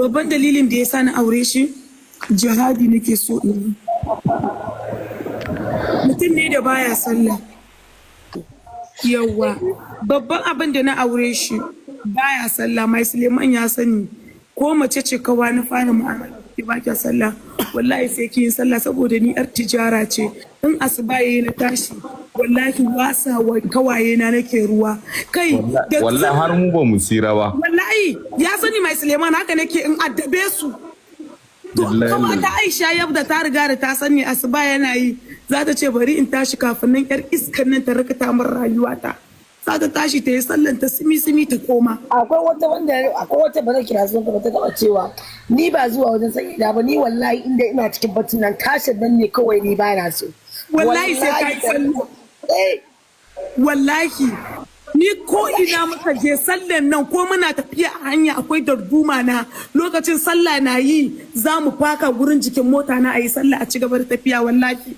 Babban dalilin da ya sa na aure shi, jihadi nake so in yi. Mutum ne da baya sallah. Yawwa, babban abin da na aure shi, baya sallah. Mai Suleiman ya sani, ko mace ce kawa na fara mu'amala ki ba kya sallah, wallahi sai kin yi sallah, saboda ni yar tijara ce. In asuba yayi na tashi, wallahi wasa wa kawaye na nake ruwa kai da Wallahi har mu ba mu tsira ba. Wallahi ya sani, mai Suleiman, haka nake in addabe su. To Billahi. Kamata Aisha yabda ta riga da ta sani, asuba yana yi za ta ce bari in tashi kafin nan yar iskan nan ta rikita min rayuwata. Za ta tashi ta yi sallan ta simi simi ta koma. Akwai wata wanda, akwai wata, ba zan kira sunan ba, ta taba cewa ni ba zuwa wajen sanya ba, ni wallahi inda ina cikin baccin nan, tashin nan ne kawai ni ba na so. Wallahi sai ka yi sallah. Eh. Wallahi ni ko ina muka je sallan nan, ko muna tafiya a hanya, akwai darduma na. Lokacin sallah na yi, za mu faka gurin jikin mota na, a yi sallah a ci gaba da tafiya. Wallahi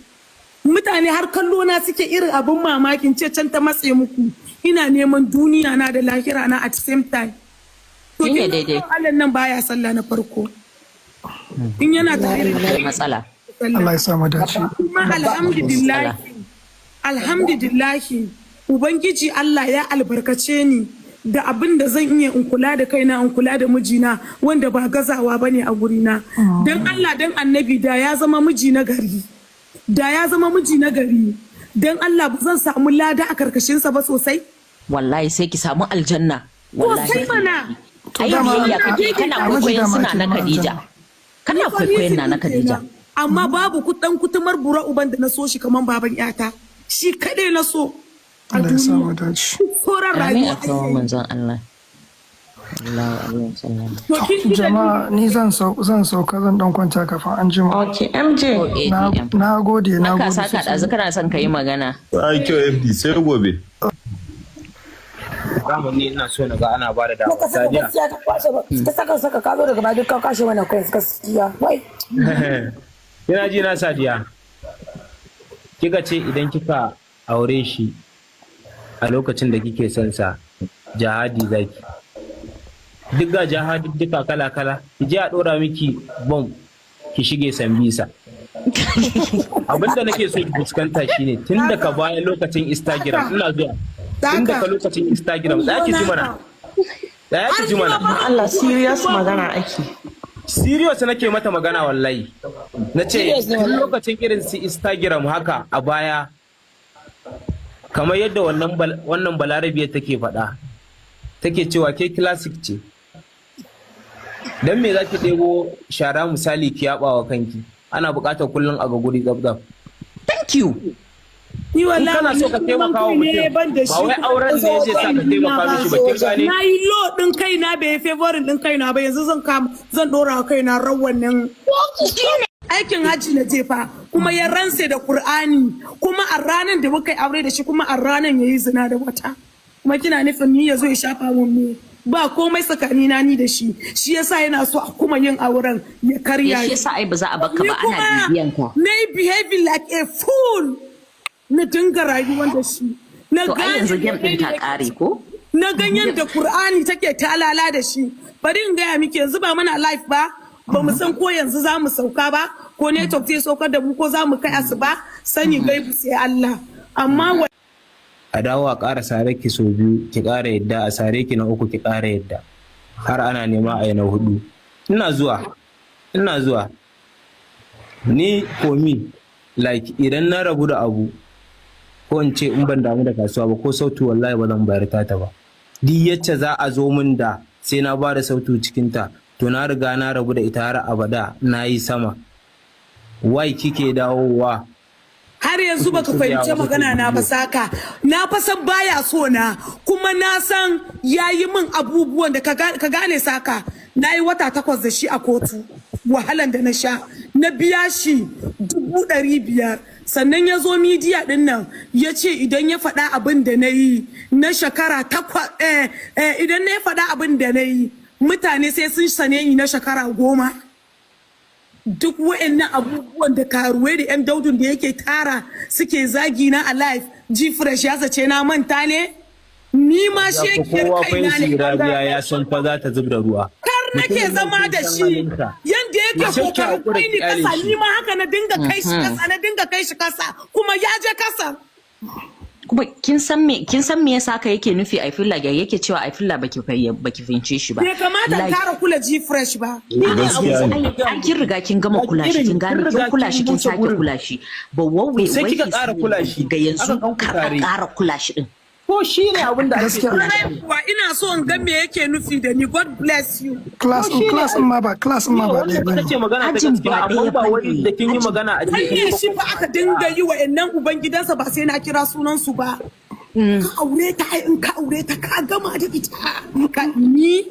mutane har kallo na suke irin abin mamakin ce can ta matse muku. Ina neman duniya na da lahira na at the same time. To Shine kin ga daidai. Allah nan baya sallah na farko in yana tare da Akwai matsala. sallah. Allah ya sa mu dace. Kuma alhamdulillahi, alhamdulillahi, Ubangiji Allah ya albarkace ni da abin da zan iya in kula da kaina, in kula da mijina, wanda ba gazawa bane a gurina. Dan Allah dan Annabi, da ya zama miji na gari, da ya zama miji na gari, dan Allah ba zan samu lada a karkashinsa ba sosai? Wallahi sai ki samu aljanna. Wallahi. Sosai mana. Ai Dama biyayya kake, kana a miji kwaikwayon dama suna ake na neman Khadija. aljanna. Kana kwaikwayon na na Khadija. Amma babu kudan kutumar bura uban da na so shi kaman baban yata. Shi kadai na so a Allah ya sa mu duniya. dace. Sauran Amin rayuwa a kawo manzon Allah. Allahu alaihi wasallam. To kin ji Jama'a, ni zan sauka, zan dan kwanta kafin an jima. Ok, MJ. Okay, Na DM. na gode, na Haka gode saka sosai. ɗazu kana son ka yi magana. Ai kyau FD, sai gobe. Zamani ina so na ga ana ba da dama. Ka saka Sadiya. gaskiya ka kwashe ba ka saka saka ka zo daga baya duk ka kwashe mana coins, gaskiya wai. Kina ji na, Sadiya? Kika ce idan kika aure shi a lokacin da kike son sa, jihadi zaki. Duk ga jihadi duka kala kala, ki je a dora miki bom ki shige Sambisa. Abinda nake so ki fuskanta shine tun daga baya lokacin Instagram, ina zuwa. Tun daga lokacin Instagram, za ki ji mana. Za ki ji mana. Allah, serious magana ake. Serious nake mata magana wallahi. Na ce Serious ne tun wallahi. lokacin irin su Instagram haka a baya, kamar yadda wannan balarabiyar take faɗa, take cewa ke classic ce, dan me zaki ɗebo shara misali ki yaɓa wa kanki? Ana buƙatar kullum a ga guri tsaf. Thank you. Ni In wallahi kana so ka wannan taimaka wa kai ne mutum, ban da ba shi wai kuma auren ne zai sa ka taimaka mishi ba, kin gane? Na yi lo din kaina, bai yi favorin din kaina ba. Yanzu zan kama, zan dora wa kaina rawanin aikin hajji na jefa. Kuma ya ranse da Qur'ani, kuma a ranar da muka yi aure da shi, kuma a ranar ya yi zina da wata. Kuma kina nufin ni ya zo ya shafa mun me? Ba komai tsakanina ni da shi. Shi yasa yana so a kuma yin auren ya karya. Shi yasa ai ba za a baka Ni ba, ana kuma bibiyan ka. na yi behaving like a fool, na dinga rayuwar da shi, na To ai yanzu game din ta menene kare ko? Na ganyen da Kur'ani take talala da shi. Bari in gaya miki, yanzu ba muna live ba, ba mu san ko yanzu za mu sauka ba, ko network zai saukar da mu, ko za mu kai asuba. Sani gaibu sai Allah, amma A dawo a ƙara sare ki sau biyu, ki ƙara yadda, a sare ki na uku, ki ƙara yadda, har ana nema a yi na hudu. Ina zuwa, ina zuwa. Ni for me, like idan na rabu da abu, ko in ce in ban damu da kasuwa ba, ko sautu wallahi ba zan bayar tata ba. Duk yacce za a zo min da sai na ba da sautu cikinta, to na riga na rabu da ita har abada, na yi sama. Wai kike dawowa? Har yanzu baka fahimci magana na ba, saka. Na fa san baya so na, kuma na san yayi min abubuwan da ka gane. Saka, na yi wata 8 da shi a kotu, wahalan da na sha, na biya shi 500,000. Sannan ya zo media din nan ya ce idan ya faɗa abin da na yi na shekara 8, idan na ya faɗa abin da na yi, mutane sai sun sane ni na shekara 10. Duk wa'annan abubuwan da karuwai da 'yan daudun da yake tara suke zagi na a live, G Fresh ya zace na manta ne? Ni ma shekiyar Kowa fa kaina ne. Rabiya ya san fa za ta zub da ruwa. Kar nake Mutumin nan zama kin da san shi, halinsa. yanda yake Sai ki kokarin haƙura kai ki ni kyale kasa, shi. ni ma haka na dinga kai shi kasa, na dinga kai shi kasa, kuma ya je kasa. Kuma kin san me yasa haka yake nufi? I feel like yake cewa I feel like baki fahimce shi ba. Bai kamata in Like, kara kula G Fresh ba. Gaskiya ne. Ai kin riga kin gama kula shi, kin gane, kin kula shi, kin sake kula shi, but what we Sai wai kika ƙara kula shi. ga yanzu Aka gan ku kar a tare. ƙara kula shi din. Ko shi ne abin da ake Gaskiya. kula. Kwarai kuwa, ina so in ga me yake nufi da ni. God bless you. Class Ko shi ne class din ma ba class din ma ba wannan ɗaya ita bane. ce magana ta Ajin gaskiya, ba amma ɗaya ba wai bane. da kin yi Ajin- magana a Wanne shi fa aka dinga yi wa innan ubangidansa, ba sai na kira sunan su ba. Ka aure ta, ai in ka aure ta ka gama da ita. Ka ni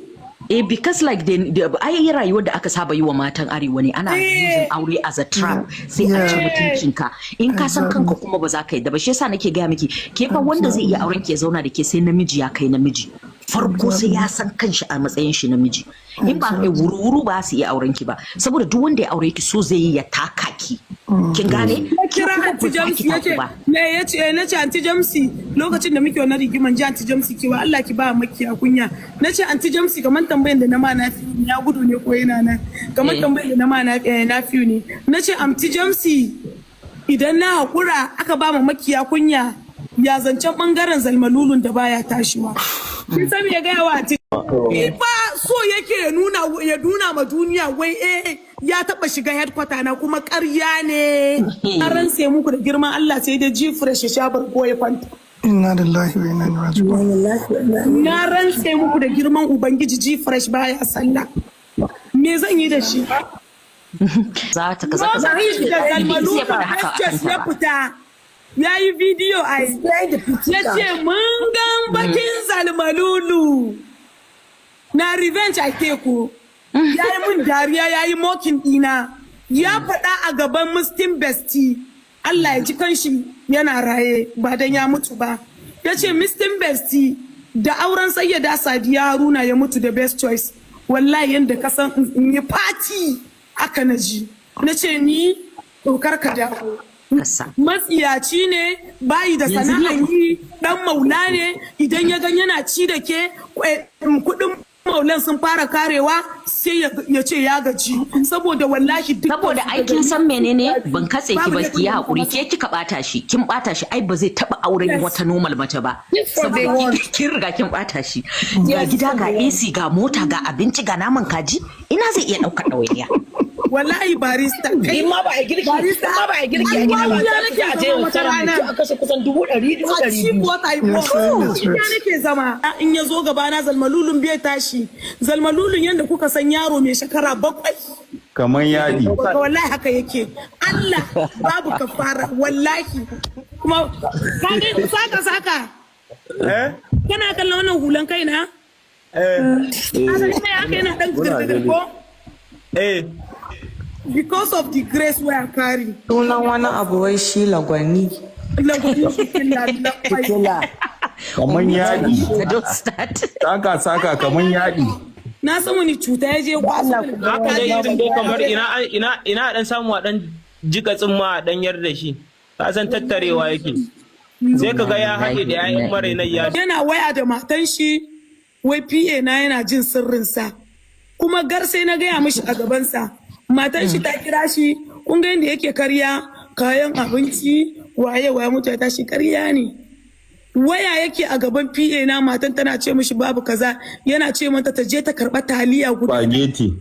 Eh, because like ai rayuwar da aka saba yi wa matan arewa ne, ana using aure as a trap, sai a ci mutuncinka. In ka san kanka kuma ba za ka yadda ba. Shi yasa nake gaya miki, ke fa wanda zai iya auren ki ya zauna da ke, sai namiji ya kai namiji. Farko sai ya san kanshi a matsayin shi namiji. In ba kai wuru-wuru ba su iya auren ki ba, saboda duk wanda ya aure ki so zai yi ya taka ki. Kin gane? Na kira Ke kuma Aunty ba za Jamsi ki taku yace ba. me yace? Na ce, "Aunty Jamsi, lokacin da muke wannan rigiman ji, Aunty Jamsi, kewa Allah ki ba makiya kunya." Na ce, "Aunty Jamsi, kamar tambayan da na ma na ya gudu ne ko yana nan?" Kamar tambayan da na ma na fiyu ne. Na ce, "Aunty Jamsi, idan na haƙura aka ba ma makiya kunya, ya zancen bangaren Zalmalulun da baya tashiwa?" Kin san me ya gaya wa Aunty? Ni fa so yake ya nuna ma duniya wai eh ya taba shiga headquarter na, kuma ƙarya ne. An rantse muku da girman Allah, sai dai G Fresh ya sha bargo ya kwanta. Inna lillahi wa inna ilaihi raji'un. Na rantse muku da girman Ubangiji, G Fresh baya sallah. Me zan yi da shi? Za ta kaza kaza. Lokacin da Bai isa Zalmalu ya faɗa haka a ya kanta ba. fita ya yi bidiyo ai ya ce mun gan bakin Zalmalulu na revenge a teku, ya yi mun dariya, ya yi mocking ɗina. Ya faɗa a gaban Mustin Bestie, Allah ya ji kanshi, yana raye ba dan ya mutu ba, ya ce, "Mustin Bestie, da auren Sayyada Sadiya Haruna ya mutu da Best Choice, wallahi yanda ka san in yi party aka na ji." Na ce, "Ni ɗaukar ka dawo." Kasa. Matsiyaci ne, bayi da Yanzu sana'an yi, dan maula ne. Idan ya gan yana ci da ke kudin maulan sun fara karewa, sai ya ce ya gaji, saboda wallahi duk Saboda ai kin san menene, ban katse ki Babu ba, ki yi laifin da hakuri, masa. ke kika bata shi, kin bata shi. Ai ba zai taba auren wata normal mace ba, Yes, for the saboda one. kin riga kin bata shi. Ga gida, ga AC, ga mota, ga abinci, ga naman kaji, ina zai iya daukar ɗawainiya? Wallahi barista kai In ma ba a girki, in ma ba a girki a gida ba, Ai, za nake a je zama wata restaurant mai rana. kyau a kashe kusan 200,000, dubu A ɗari cheap biyu. what I You're want. saying the truth. Ina nake zama. In ya zo gaba na, Zalmalulun bai tashi. Zalmalulun yanda kuka san yaro mai shekara 7. Kamar yaɗi. Wallahi haka yake. Allah babu kafara wallahi. Kuma ka ga saka saka. Eh? Kana kallon wannan hulan kaina? Eh. Ka ga haka yana dan girgir ko? Eh. Because of the grace wey I carry. Sunan wani abu wai shi lagwani. Lagwani fitila, lagwani. Kamar yaɗi. Don't start. Saka saka kamar yaɗi. Na san wani cuta ya je kwaso. Haka dai irin dai kamar ina dan samu a dan jika tsimma a dan yar da shi. Ka san tattarewa yake. Sai ka ga ya haɗe da 'ya'yan marainai ya Yana waya da matan shi, wai PA na yana jin sirrinsa. Kuma gar sai na gaya mishi a gabansa. Matan shi ta kira shi, kun ga yadda yake karya kayan abinci, waye waye mutu ya tashi, karya ne. Waya yake a gaban PA na, matan tana ce mishi babu kaza, yana ce mata ta je ta karɓa taliya guda. Spaghetti.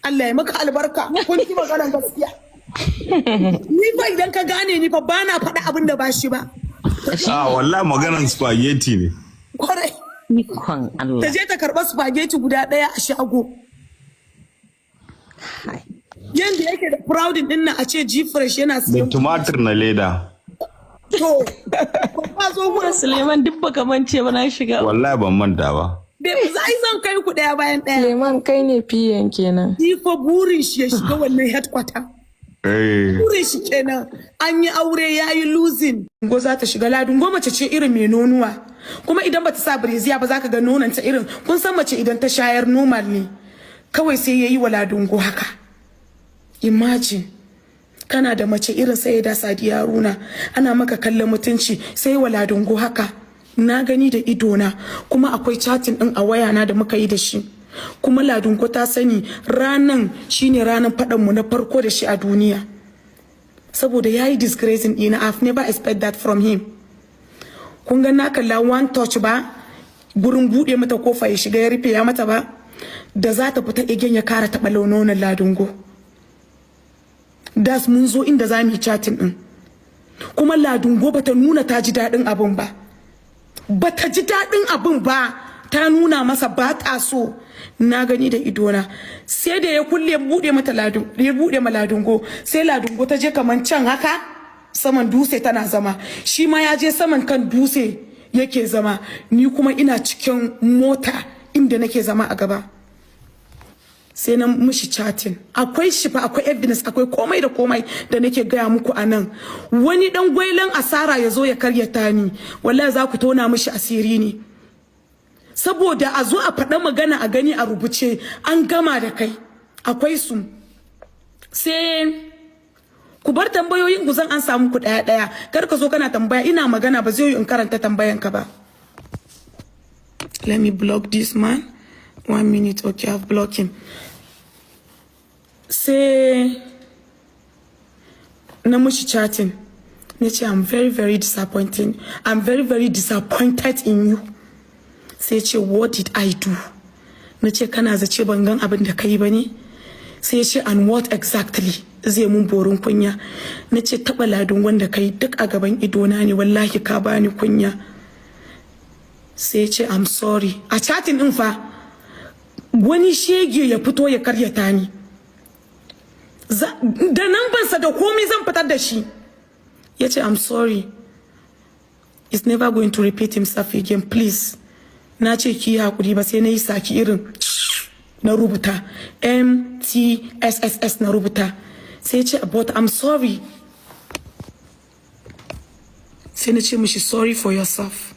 Allah ya maka albarka, kun ji maganar gaskiya. Ni fa idan ka gane ni fa bana faɗa abin da ba shi ba. Ah, wallahi maganar spaghetti ne. Kwarai. Ikon Ta Allah. je ta karɓa spaghetti guda ɗaya a shago. Yanda yake da proudin ɗin nan a ce G Fresh yana Da siyan tumatir na leda. To ba zo gurin. Suleiman, duk baka mance ba, na shiga. Wallahi ban manta ba. Bai zan kai ku ɗaya bayan ɗaya. Suleiman, kai ne fiyen kenan. Ni fa burin shi ya shiga wannan headquarter. Eh. Burin shi kenan. An yi aure ya yi losing. Go za ta shiga ladun goma ce irin mai nonuwa. Kuma idan bata sa brassiere ba za ka ga nononta, irin kun san mace idan ta shayar normal ne. Kawai sai ya yi wa Ladungo haka. Imagine. Kana da mace irin sai da Sadiya Haruna, ana maka kallon mutunci, sai wa Ladungo haka. Na gani da idona, kuma akwai chatting din a wayana da muka yi da shi. Kuma Ladunko ta sani ranan shine ranan faɗan mu na farko da shi a duniya, saboda ya yi disgracing ɗina. I've never expect that from him. Kun ga na kalla one touch ba gurin buɗe mata kofa ya shiga ya rufe ya mata ba, da za ta fita again ya kara taɓa launonin Ladungo. Das mun zo inda za mu yi chatting ɗin, kuma Ladungo bata nuna ta ji daɗin abin ba, bata ji daɗin abin ba, ta nuna masa ba ta so. Na gani da idona, sai da ya kulle buɗe mata ladun, ya buɗe ma Ladungo, sai Ladungo ta je kaman can haka saman dutse tana zama, shi ma ya je saman kan dutse yake zama, ni kuma ina cikin mota inda nake zama a gaba. Sai na mishi chatting. Akwai shi fa, akwai evidence, akwai komai da komai da nake gaya muku a nan. Wani dan gwailan asara ya zo ya karyata ni, wallahi za ku tona mishi asiri ne, saboda a zo a faɗa magana a gani a rubuce, an gama da kai. Akwai su. Sai ku bar tambayoyin ku, zan an samu ku ɗaya ɗaya. Kar ka zo kana tambaya ina magana, ba zai yi in karanta tambayan ka ba. Let me block this man, one minute. Okay, I've blocked him. Sai na mushi chatting, na ce, "I'm very very disappointing, I'm very very disappointed in you." Sai ce, "What did I do?" Na ce, "Kana zace ban gan abin da kai ba ne?" Sai ya ce, "And what exactly?" Zai mun borin kunya. Na ce, "Taɓa Ladun wanda kai duk a gaban idona ne, wallahi ka bani kunya." Sai ya ce, "I'm sorry." A chatting din fa, wani shege ya fito ya karyata ni da nambansa da komai zan fitar da shi. Ya ce, "I'm sorry, he's never going to repeat himself again, please." Na ce, "Ki yi hakuri ba." Sai na yi saki irin na rubuta MTSSS na rubuta. Sai ya ce, "But I'm sorry." Sai na ce mishi, "Sorry for yourself."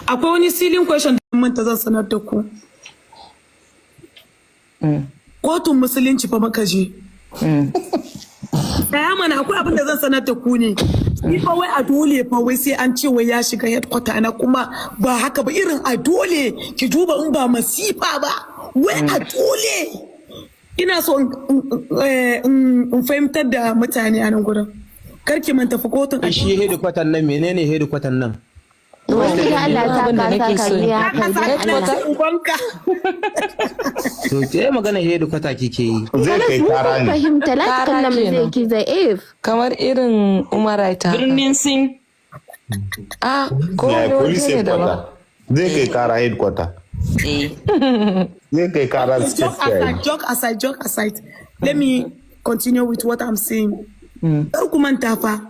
Akwai wani ceiling question da manta, zan sanar da ku. Kotun Musulunci fa muka je. Tsaya mana, akwai abin da zan sanar da ku ne. Ni fa wai a dole fa wai sai an ce wai ya shiga headquarter na, kuma ba haka ba, irin a dole, ki duba in ba masifa ba, wai a dole. Ina so in fahimtar da mutane a nan gurin. Kar ki manta fa kotun Shi headquarter nan, menene headquarter nan? Wani da Allah ta Abin da ka nake sa so. ka biya ka Ka biya Allah. sa ubanka. To ke magana headquarter kike yi. Zai kai Mu kara mun ne. fahimta la Kara takallam zai kenan. ki za'if. Kamar irin Umarai ta haka. Birnin Sin. Ah, ko Yeah, wani waje police ne daban. headquarter. Zai kai kara headquarter. Eh. Zai kai kara state. Joke aside, joke aside, joke aside. Let me continue with what I'm saying. Kar ku manta fa,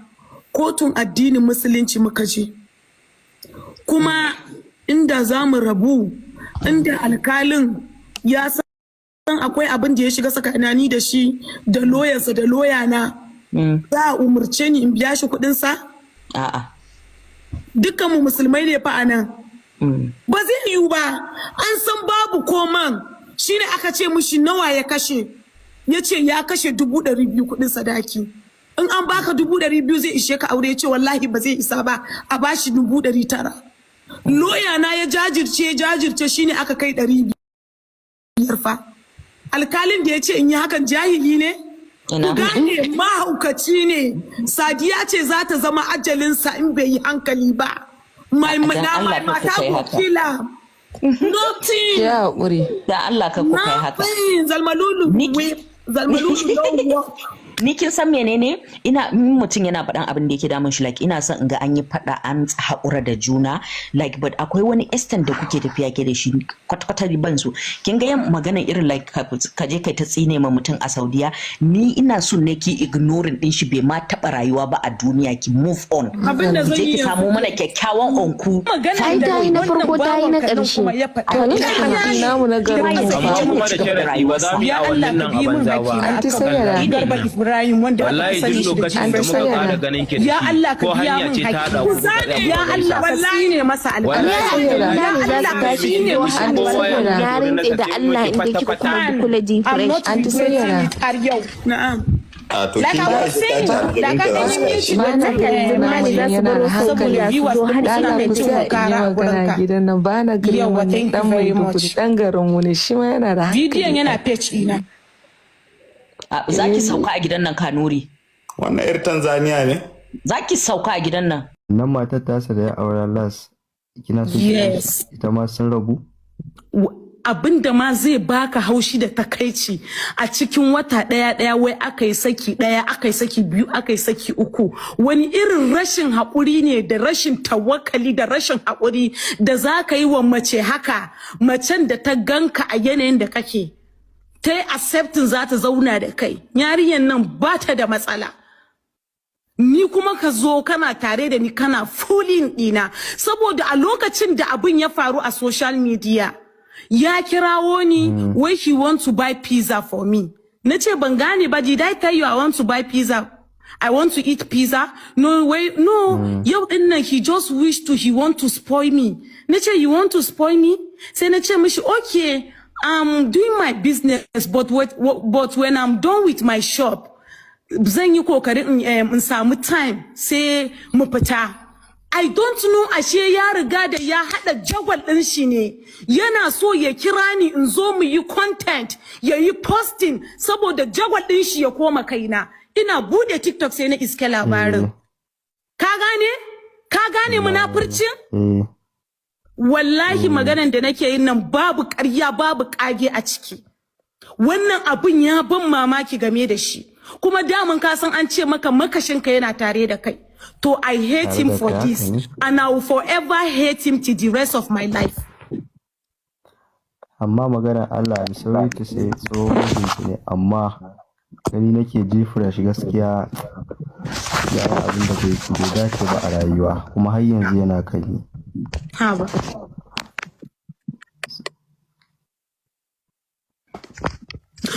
kotun addinin Musulunci muka je. Kuma inda za mu rabu, inda alkalin ya san akwai abin da ya shiga tsakanani da shi, da loyansa da loyana, za a umarce ni in biya shi kuɗinsa? A'a. Dukkanmu musulmai ne fa a nan. Ba zai yiwu ba, an san babu koman. Shine aka ce mushi nawa ya kashe, ya ce ya kashe 200,000 kuɗin sadaki. In an baka 200,000 zai ishe ka aure? Ya ce wallahi ba zai isa ba, a bashi 900,000. Loya na ya jajirce jajirce, shine aka kai 500 fa. Alkalin da ya ce in yi hakan jahili ne. Ku Ina. gane mahaukaci ne. Sadiya ce za ta zama ajalinsa in bai yi hankali ba. My Dan na Allah my kar ku mata kai go haka. kill am. Nothing. Ya haƙuri. Da Allah ka ku kai haka. Nothing. Zalmalulu. Zalmalulu don't work. Ni kin san menene, ina in mutum yana faɗan abin da yake damun shi, like ina son in ga an yi faɗa an haƙura da juna, like, but akwai wani extent da kuke tafiya ke da shi kwata-kwata ban so. Kin ga yin magana irin like ka je kai ta tsine ma mutum a Saudiya, ni ina son ne ki ignoring din shi, bai ma taɓa rayuwa ba a duniya, ki move on. Abin da Ki zan je yi ki samo mana kyakkyawan onku. Magana Ai da ta yi na farko ta yi na wannan bawan kaɗan ƙarshe. kuma ya faɗa. Khalid Namu na garin mu. Amma kuma da sharadi ba za mu yi Ya Allah awannin ka nan a bi min banza ba. haƙƙina Anti akan Sayyada. Garba Ibrahim wanda aka fi Wallahi sani duk shi da lokacin da Jibril. muka ƙara ganin ki da Ya shi, Allah ka ko biya hanya min ce ta haƙƙi. haɗa ku kuka tsaya Ya kuka Allah ka gaisa. tsine masa albarka. Wallahi Ya Ne za Allah su ka tashi tsine su zo mishi har albarka. saboda na rantse da Allah inda kika kuma kula G I'm fresh. not Aunty regretting Sayyada. it har yau. Na'am. A to Like kin I ga was Aisha ta saying, ce like aljanun I ta za su said, tashi. Malam Haka yanzu yanzu ma ne namu za su yana baro da hankali. Saudiya su Viewers zo har din Da suna Allah mai ku cin tsaya in yi kara a magana gurinka. gidan nan ba na Yawwa, girman thank you dan very Maiduguri much. dan garin mu ne, shi ma yana da Bidiyon hankali. yana page ɗina. Za ki sauka a gidan nan, Kanuri. Wannan yar Tanzania ne? Za ki sauka a gidan nan. Nan matar tasa da ya aura las, kina so ki Yes. ita ma sun rabu? Abin da ma zai baka haushi da takaici, a cikin wata ɗaya ɗaya wai aka yi saki ɗaya, aka yi saki biyu, aka yi saki uku. Wani irin rashin haƙuri ne da rashin tawakkali da rashin haƙuri da za ka yi wa mace haka, macen da ta ganka a yanayin da kake, ta yi accepting za ta zauna da kai? Yarinyar nan ba ta da matsala. Ni kuma ka zo kana tare da ni, kana fooling ɗina. Saboda a lokacin da abin ya faru a social media, ya kirawo ni wai he want to buy pizza for me. Na ce ban gane ba. Did I tell you I want to buy pizza? I want to eat pizza? No way, no. Yau din nan he just wish to, he want to spoil me. Na ce, you want to spoil me? Sai na ce mishi, okay, I'm doing my business, but when I'm done with my shop, zan yi kokarin in samu time sai mu fita. I don't know, ashe ya riga da ya hada jagwal din shi ne. Yana so ya kira ni in zo mu yi content, ya yi posting saboda jagwal din shi ya koma kaina. Ina bude TikTok sai na iske labarin. Ka gane? Ka gane munafurcin? Eh. Wallahi maganan da nake yin nan babu ƙarya, babu ƙage a ciki. Wannan abun ya ban mamaki game da shi. Kuma daman ka san an ce maka makashinka yana tare da kai. To I hate Tare him da for kai, haka this ne. and I will forever hate him till the rest of my life. Amma magana Allah, I'm sorry to say, tsohon mijinki ne, amma gani nake G-Fresh gaskiya ya yi abin da bai dace ba a rayuwa, kuma har yanzu yana kan yi. Haba.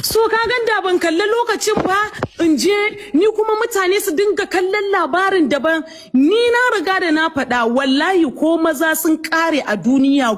So ka gan da ban kalli lokacin ba, in je ni kuma mutane su dinga kallon labarin daban. Ni na riga da na faɗa, wallahi ko maza sun kare a duniya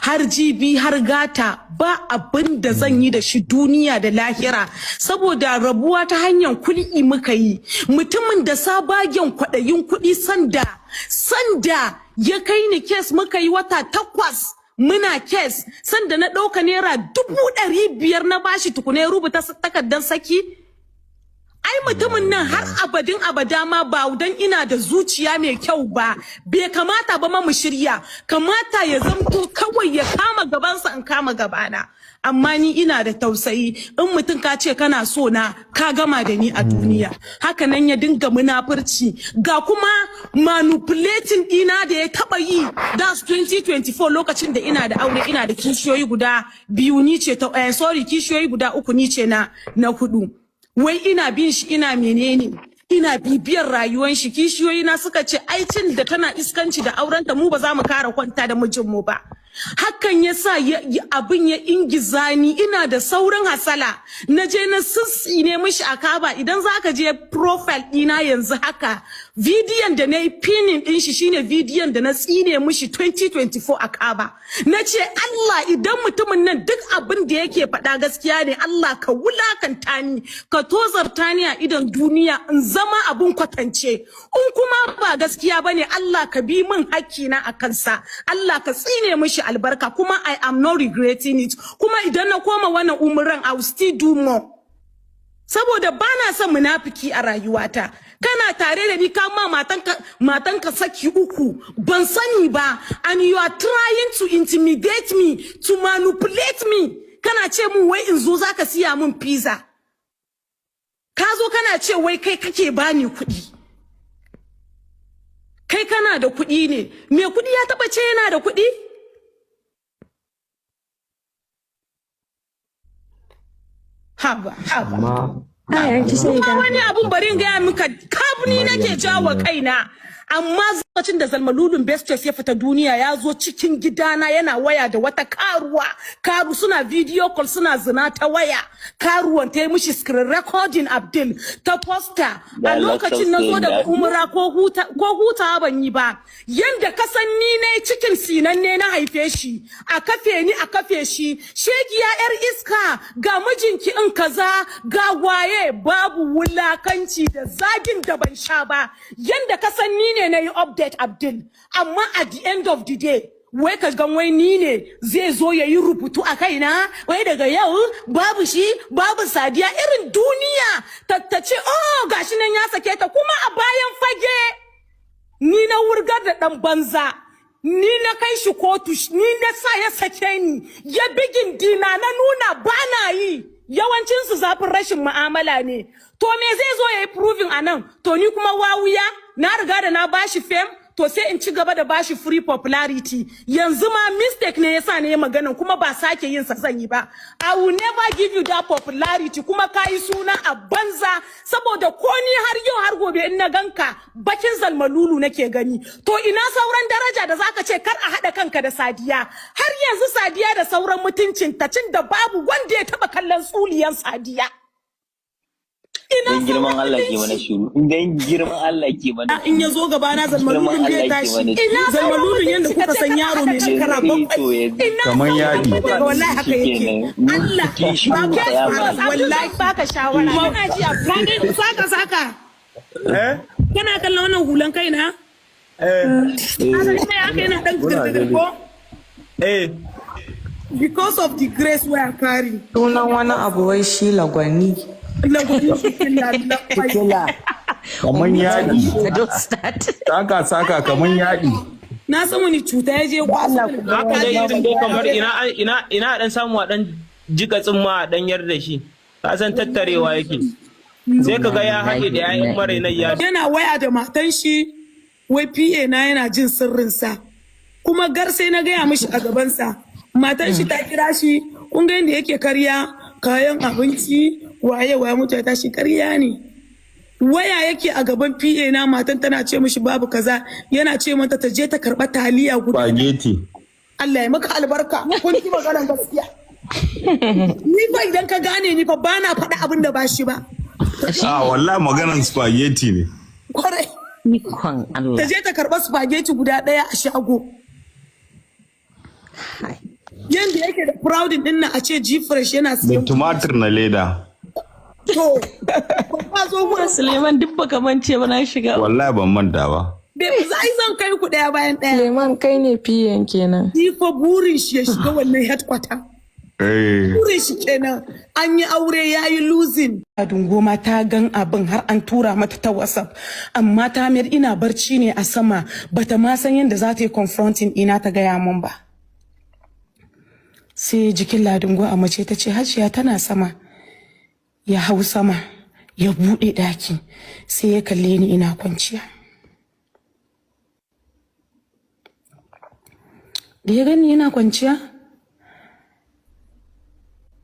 har jibi har gata, ba abin da zan yi da shi duniya da lahira, saboda rabuwa ta hanyar kuɗi muka yi. Mutumin da sabagen kwaɗayin kuɗi, sanda ya kai ni case, muka yi wata 8 muna case, sanda na ɗauka ₦500,000 na bashi tukuna ya rubuta takardar saki. Ai mutumin nan har abadin abada ma, ba dan ina da zuciya mai kyau ba, bai kamata ba ma mu shirya. Kamata ya zamto kawai ya kama gabansa in kama gabana. Amma ni ina da tausayi. In mutum ka ce kana so na, ka gama da ni a duniya. Haka nan ya dinga munafurci, ga kuma manipulating dina da ya taba yi. That's 2024, lokacin da ina da aure, ina da kishiyoyi guda biyu, ni ce ta sorry, kishiyoyi guda uku, ni ce na hudu. Wai ina bin shi, ina menene, ina bibiyar rayuwan shi. Kishiyoyi na suka ce ai cin da tana iskanci da aurenta, mu ba za mu kara kwanta da mijinmu ba. Hakan ya sa abin ya ingiza ni, ina da saurin hasala, na je na ne mishi a kaba. Idan za ka je profile ɗina yanzu haka, bidiyon da na yi pinning ɗin shi shine bidiyon da na tsine mishi 2024 a kaba. Na ce Allah, idan mutumin nan duk abin da yake faɗa gaskiya ne, Allah ka wulakanta ni, ka tozarta ni a idon duniya, in zama abin kwatance. In kuma ba gaskiya bane, Allah ka bi min hakkina a kansa, Allah ka tsine mishi albarka. Kuma I am not regretting it. Kuma idan na koma wannan umuran, I will still do more, saboda ba na son munafiki a rayuwata. Kana tare da ni, ka ma matanka saki uku, ban sani ba, and you are trying to intimidate me, to manipulate me. Kana ce mun wai in zo zaka siya mun pizza. Ka zo kana ce wai kai kake bani kuɗi, kai kana da kuɗi ne. Me kuɗi ya taɓa ce yana da kuɗi? Haba, haba. Amma Kuma wani abun bari in gaya maka, kabni nake jawo kaina, amma Lokacin da Zalmalulun Best Choice ya fita duniya, ya zo cikin gidana yana waya da wata karuwa. Karu suna video call, suna zina ta waya. Karuwan ta yi mishi screen recording, Abdul, ta posta. A lokacin na zo daga umra, ko hutawa ban yi ba. Yanda ka san ni ne cikin sinanne na haife shi, a kafe ni, a kafe shi. Shegiya, yar iska, ga mijinki in kaza, ga waye. Babu wulakanci da zagin da ban sha ba. Yanda ka san ni ne na yi update, Abdul. Amma at the end of the day, wai ka gan wai ni ne zai zo ya yi rubutu a kaina, wai daga yau babu shi babu Sadiya. Irin duniya tattace, oh, gashi nan ya sake ta. Kuma a bayan fage ni na wurgar da dan banza, ni na kai shi kotu, ni na sa ya sake ni, ya bigin dina, na nuna ba na yi. Yawancinsu zafin rashin mu'amala ne. To me zai zo ya yi proving a nan? To ni kuma wawuya, na riga da na bashi fame, to sai in ci gaba da bashi free popularity. Yanzu ma mistake ne yasa ne magana, kuma ba sake yin sa zan yi ba. I will never give you that popularity. Kuma kayi suna a banza, saboda ko ni har yau har gobe in na ganka, bakin Zalmalulu nake gani. To ina sauran daraja da zaka ce kar a haɗa kanka da Sadiya? Har yanzu Sadiya da sauran mutuncin ta, cin da babu wanda ya taba kallon tsuliyan Sadiya. Ina Dan girman Allah ke mana shiru. Dan girman Allah ke mana. In ya zo gaba na, Zalmalulun zai tashi. Ina Zalmalulun yanda kuka san yaro mai shekara 7. Ina Kaman yaɗi. Wallahi haka yake. Allah ba wallahi Baka shawara. Kana ji a saka saka. Eh? Kana kallon wannan hulan kaina? Eh. Haka haka yana dan girgir ko? Eh. Because of the grace wey I carry. Sunan wani abu wai shi lagwani. Lagwani. Kaman yaɗi. Don't start. Saka saka kaman yaɗi. Na san wani cuta ya je kwaso. Haka dai, irin dai kamar ina dan samu a dan jika tsimma a dan yar da shi. Ka san tattarewa yake. Sai ka ga ya haɗe da 'ya'yan marainai ya Yana waya da matan shi, wai PA na yana jin sirrinsa. Kuma gar sai na gaya mishi a gabansa. Matan shi ta kira shi, kun ga yadda yake karya kayan abinci, waye waye mutu ya tashi, karya ne. Waya yake a gaban PA na, matan tana ce mishi babu kaza, yana ce mata ta je ta karɓa taliya guda. Spaghetti. Allah ya maka albarka. Kun ji maganar gaskiya. Ni fa idan ka gane ni fa, bana faɗa abin da ba shi ba. Ah, wallahi maganan spaghetti ne. Kwarai. Ikon Allah. Ta je ta karɓa spaghetti guda ɗaya a shago. Yanda yake da proudin ɗin nan, a ce G-Fresh yana Da siyan. tumatir na leda. To, ba zo gurin. Suleiman, duk baka mance ba, na shiga. Wallahi ban manta ba. Zai zan kai ku ɗaya bayan ɗaya. Suleiman, kai ne PAn kenan. Ni fa burin shi ya shiga wannan headquarter. Eh. Burin shi kenan. An yi aure ya yi losing. Dungoma ta gan abin har an tura mata ta WhatsApp. Amma ta mayar ina barci ne a sama, bata ma san yadda za ta yi confronting ina ta gaya mun ba. Sai jikin Ladungo a mace ta ce Hajiya tana sama. Ya hau sama ya buɗe ɗaki, sai ya kalle ni ina kwanciya. Da ya gani ina kwanciya,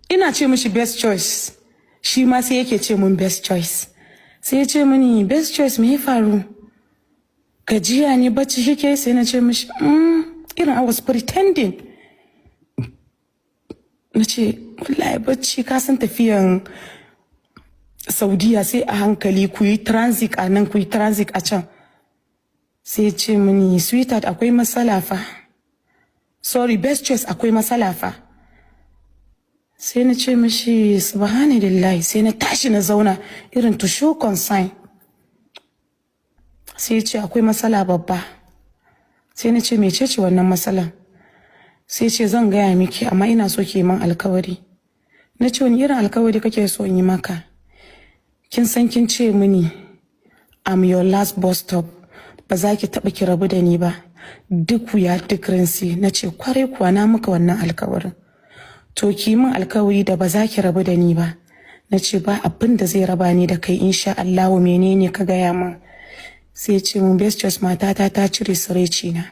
ina ce mishi best choice, shi ma sai yake ce mun best choice. Sai ya ce mini, "Best choice, me ya faru? Gajiya ne? Bacci kike?" Sai na ce mishi, irin I was pretending, na ce wallahi bacci. Ka san tafiyan Saudiya sai a hankali, ku yi transit a nan, ku yi transit a can. Sai ya ce mini, "Sweetheart, akwai matsala fa. Sorry, best choice, akwai matsala fa." Sai na ce mishi subhanallahi. Sai na tashi na zauna, irin to show concern. Sai ya ce akwai matsala babba. Sai na ce mecece wannan matsalan? Sai ce zan gaya miki, amma ina so ki min alkawari. Na ce wani irin alkawari kake so in yi maka? Kin san kin ce mini I'm your last bus stop, ba za ki taɓa ki rabu da ni ba, duk wuya duk rinsi. Na ce kwarai kuwa, na maka wannan alkawarin. To ki min alkawari da ba za ki rabu da ni ba. Na ce ba abin da zai raba ni da kai, insha Allahu. Menene? Ka gaya min. Sai ce mun, best choice, matata ta cire tsiraici na.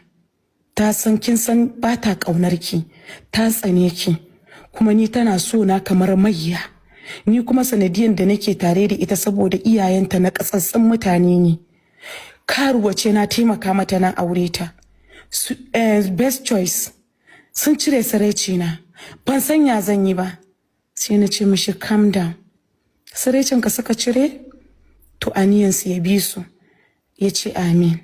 Ta san kin san ba ta kaunar ki, ta tsane ki, kuma ni tana so na kamar mayya. Ni kuma sanadiyan da nake tare da ita saboda iyayenta na kasassun mutane ne. Karuwa ce, na taimaka mata na aure ta. Best choice sun cire saraici na, ban san ya zan yi ba. Sai na ce mishi, "Calm down, saraicin ka suka cire, to aniyansu ya bi su." Ya ce amin.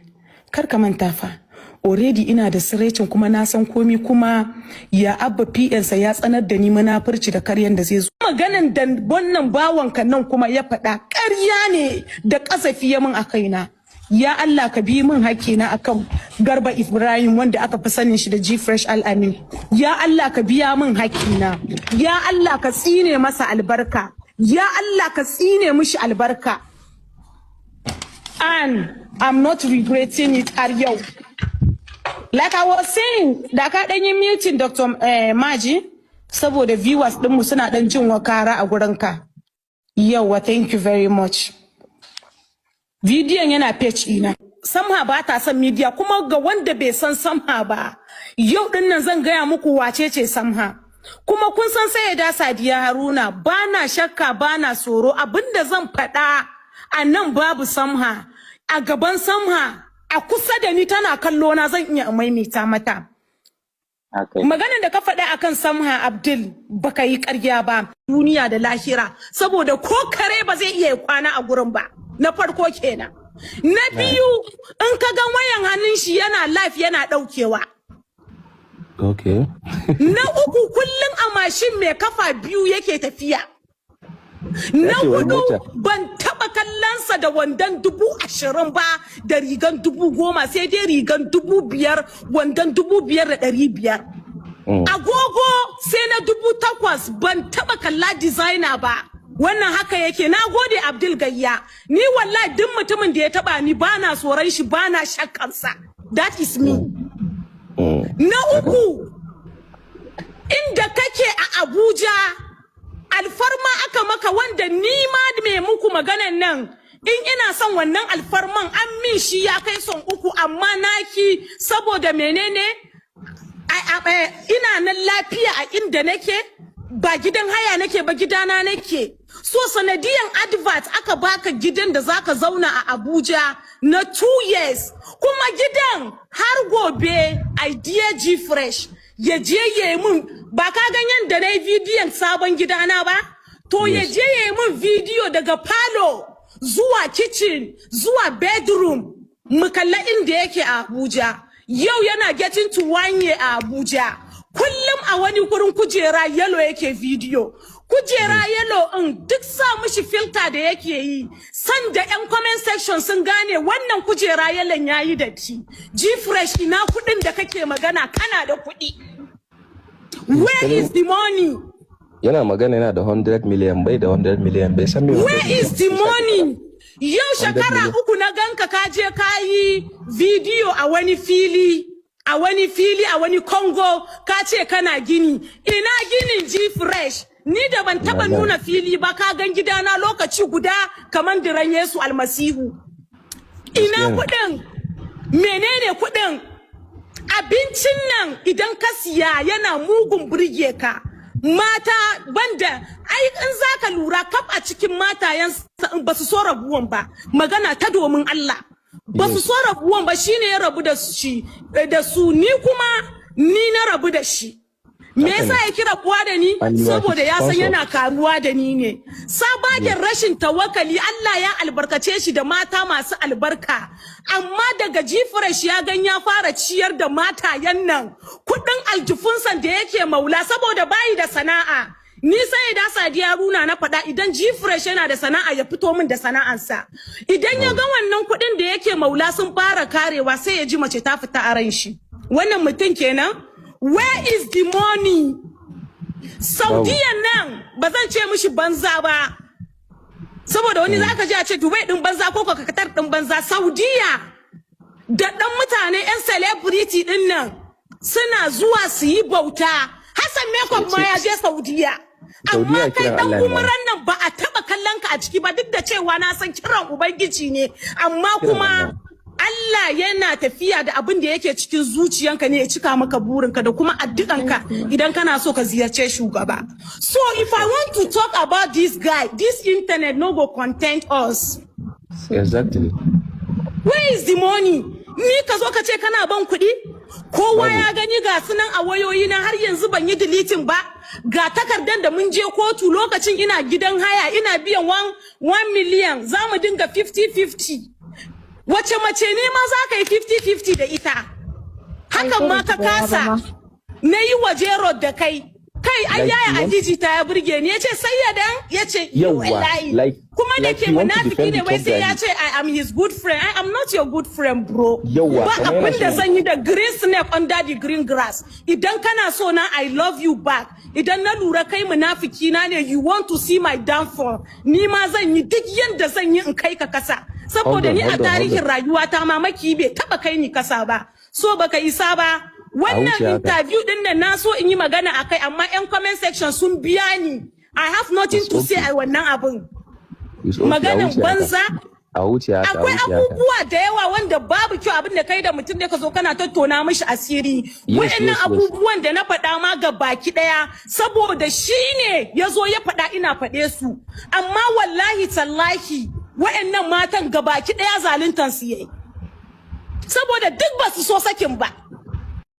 Kar ka manta fa, already ina da siraicin kuma na san komi, kuma ya abba PNsa ya tsanar da ni munafurci da karyan da zai zo. Maganan da wannan bawan ka nan kuma ya faɗa ƙarya ne da ƙazafi ya min a kaina. Ya Allah, ka bi min hakkina akan Garba Ibrahim, wanda aka fi sanin shi da G Fresh Al-Amin. Ya Allah, ka biya min hakkina. Ya Allah, ka tsine masa albarka. Ya Allah, ka tsine mishi albarka. And I'm not regretting it har yau. Like I was saying, da ka ɗan yi muting Dr. Maji, saboda viewers ɗinmu suna ɗan jin wakara a gurinka. Yauwa, thank you very much. Bidiyon yana page ina. Samha ba ta son media, kuma ga wanda bai san Samha ba, yau ɗin nan zan gaya muku wace ce Samha. Kuma kun san Sayyada Sadiya Haruna, ba na shakka, ba na tsoro, abinda zan faɗa a nan babu Samha. A gaban Samha, a kusa da ni tana kallo na, zan iya maimaita mata. Maganar da ka faɗa akan Samha Abdul, baka yi ƙarya ba. Duniya da lahira, saboda ko kare ba zai iya kwana a gurin ba. Na farko kenan. Na biyu, in ka ga wayan hannun shi yana live, yana ɗaukewa. Na uku, kullum a mashin mai kafa biyu yake tafiya. Na Ya ce wai hudu, mota. ban taba kallonsa da wandon 20,000 ba da rigan 10,000, sai dai rigan 5,000, wandon 5,500. Agogo sai na 8,000, ban taba kalla designer ba. Wannan haka yake. Na gode, Abdul Gayya. Ni wallahi duk mutumin da ya taba ni, bana tsoron shi, bana shakkansa. That is me. Na uku, inda kake a Abuja, alfarma aka maka, wanda ni ma mai muku maganan nan, in ina son wannan alfarman, an min shi ya kai son uku, amma naki saboda menene? Ina nan lafiya a inda nake, ba gidan haya nake ba, gidana nake. So sanadiyan advert aka baka gidan da zaka zauna a Abuja na 2 years, kuma gidan har gobe. Idea G Fresh ya je ya yi mun, ba ka gan yadda na yi bidiyon sabon gidana ba, to ya je ya yi mun bidiyo daga falo zuwa kitchen zuwa bedroom, mu kalla inda yake a Abuja. Yau yana getting to one year a Abuja. Kullum a wani gurin kujera yellow yake bidiyo. Kujera yellow in duk sa mishi filter da yake yi. Sanda yan comment section sun gane wannan kujera yellow yayi datti. G Fresh, ina kuɗin da kake magana kana da kuɗi? Where is the money? Yana magana yana da 100 million, bai da 100 million, bai san me 100 Where is the money? Yau 100 shekara million. 3 na ganka ka je ka yi bidiyo a wani fili, a wani fili, a wani Congo, ka ce kana gini. Ina ginin G Fresh? Ni da ban taba Wallahi. nuna fili ba, ka gan gidana lokaci guda kamar diran Yesu Almasihu. Ina Gaskiya ne. kuɗin? Menene kuɗin? Abincin nan idan ka siya yana mugun burge ka. Mata banda ai, in zaka lura kaf a cikin matayen ba su so rabuwan ba, magana ta domin Allah, ba su so rabuwan ba. Shine ya rabu da shi da su, ni kuma ni na rabu da shi. Me yasa ya kira rabuwa da ni? And you are Saboda his ya san sponsor. yana karuwa da ni ne. Sabagen rashin tawakali, Allah ya albarkace shi da mata masu albarka, amma daga G Fresh ya gan ya fara ciyar da matayen nan kudin aljifunsan da yake maula, saboda bayi da sana'a. Ni sai da Sadiya Runa na faɗa, idan G Fresh yana da sana'a, ya fito min da sana'ansa. Idan ya ga wannan kuɗin da yake maula sun fara karewa, sai ya ji mace ta fita a ran shi. Wannan mutum kenan. Where is the money? Saudiyan nan ba zan ce mishi banza ba, saboda wani zaka ji a ce Dubai din banza ko Qatar din banza. Saudiya da dan mutane yan celebrity din nan suna zuwa su yi bauta. Hassan Makeup ma ya je Saudiya, amma Saudiya kai kiran dan Allah ne. umaran nan ba a taba kallon ka a ciki ba, duk da cewa na san kiran ubangiji ne, amma Kiran kuma Allah. Allah yana tafiya da abin da yake cikin zuciyanka ne, ya cika maka burinka da kuma addu'anka idan kana so ka ziyarce shugaba. So if I want to talk about this guy, this internet no go content us. Exactly. Where is the money? Ni ka zo ka ce kana ban kuɗi? Kowa ya gani, ga su nan a wayoyi na, har yanzu ban yi deleting ba. Ga takardar da mun je kotu, lokacin ina gidan haya, ina biyan 1 million, za mu dinga 50-50. Wace mace ne ma za ka yi 50-50 da ita? Hakan ma ka kasa. Na yi waje road da kai. Kai, ai yaya Aliji ta ya burge ni, yace sayyadan, yace wallahi kuma da ke munafiki ne, wai sai ya ce I am his good friend. I am not your good friend, bro. Ba abin da zan yi da green snake under the green grass. Idan kana so na, I love you back. Idan na lura kai munafiki na ne, you want to see my downfall, ni ma zan yi duk yanda zan yi in kai ka kasa, saboda ni a tarihin rayuwata ma maki bai taba kai ni kasa ba. So baka isa ba. Wannan interview din nan, na so in yi magana akai, amma yan comment section sun biya ni. I have nothing to say a wannan abun. Maganan banza. A wuce haka. Akwai abubuwa da yawa wanda babu kyau, abin da kai da mutum ne ka zo kana tattona mishi asiri. Wa'annan abubuwan da na faɗa ma ga baki ɗaya, saboda shi ne ya zo ya faɗa, ina faɗe su. Amma wallahi tallahi, wa'annan matan ga baki ɗaya zaluntan su yayi, saboda duk ba su so sakin ba.